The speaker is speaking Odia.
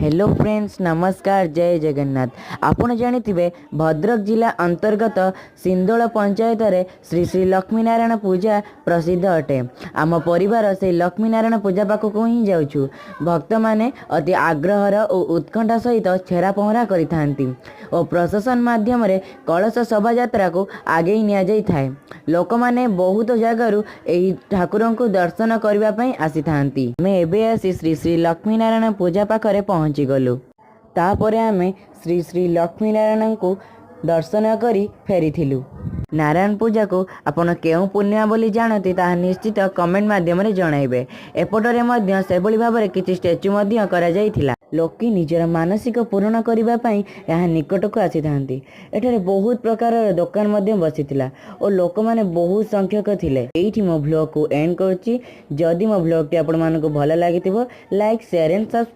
ହ୍ୟାଲୋ ଫ୍ରେଣ୍ଡସ୍, ନମସ୍କାର, ଜୟ ଜଗନ୍ନାଥ। ଆପଣ ଜାଣିଥିବେ, ଭଦ୍ରକ ଜିଲ୍ଲା ଅନ୍ତର୍ଗତ ସିନ୍ଦୋଳ ପଞ୍ଚାୟତରେ ଶ୍ରୀ ଶ୍ରୀ ଲକ୍ଷ୍ମୀନାରାୟଣ ପୂଜା ପ୍ରସିଦ୍ଧ ଅଟେ। ଆମ ପରିବାର ସେଇ ଲକ୍ଷ୍ମୀନାରାୟଣ ପୂଜା ପାଖକୁ ହିଁ ଯାଉଛୁ। ଭକ୍ତମାନେ ଅତି ଆଗ୍ରହର ଓ ଉତ୍କଣ୍ଠା ସହିତ ଛେରା ପହଁରା କରିଥାନ୍ତି ଓ ପ୍ରସେସନ ମାଧ୍ୟମରେ କଳସ ଶୋଭାଯାତ୍ରାକୁ ଆଗେଇ ନିଆଯାଇଥାଏ। ଲୋକମାନେ ବହୁତ ଜାଗାରୁ ଏହି ଠାକୁରଙ୍କୁ ଦର୍ଶନ କରିବା ପାଇଁ ଆସିଥାନ୍ତି। ଆମେ ଏବେ ଆସି ଶ୍ରୀ ଶ୍ରୀ ଲକ୍ଷ୍ମୀନାରାୟଣ ପୂଜା ପାଖରେ ପହଞ୍ଚିଗଲୁ। ତାପରେ ଆମେ ଶ୍ରୀ ଶ୍ରୀ ଲକ୍ଷ୍ମୀନାରାୟଣଙ୍କୁ ଦର୍ଶନ କରି ଫେରିଥିଲୁ। ନାରାୟଣ ପୂଜାକୁ ଆପଣ କେଉଁ ପୂର୍ଣ୍ଣିମା ବୋଲି ଜାଣନ୍ତି, ତାହା ନିଶ୍ଚିତ କମେଣ୍ଟ ମାଧ୍ୟମରେ ଜଣାଇବେ। ଏପଟରେ ମଧ୍ୟ ସେଭଳି ଭାବରେ କିଛି ଷ୍ଟାଚୁ ମଧ୍ୟ କରାଯାଇଥିଲା। ଲୋକେ ନିଜର ମାନସିକ ପୂରଣ କରିବା ପାଇଁ ଏହା ନିକଟକୁ ଆସିଥାନ୍ତି। ଏଠାରେ ବହୁତ ପ୍ରକାରର ଦୋକାନ ମଧ୍ୟ ବସିଥିଲା ଓ ଲୋକମାନେ ବହୁତ ସଂଖ୍ୟକ ଥିଲେ। ଏଇଠି ମୋ ଭ୍ଲଗକୁ ଏଣ୍ଡ କରୁଛି। ଯଦି ମୋ ଭ୍ଲଗଟି ଆପଣମାନଙ୍କୁ ଭଲ ଲାଗିଥିବ, ଲାଇକ୍, ସେୟାର ଆଣ୍ଡ ସବସ୍କ୍ରାଇବ୍।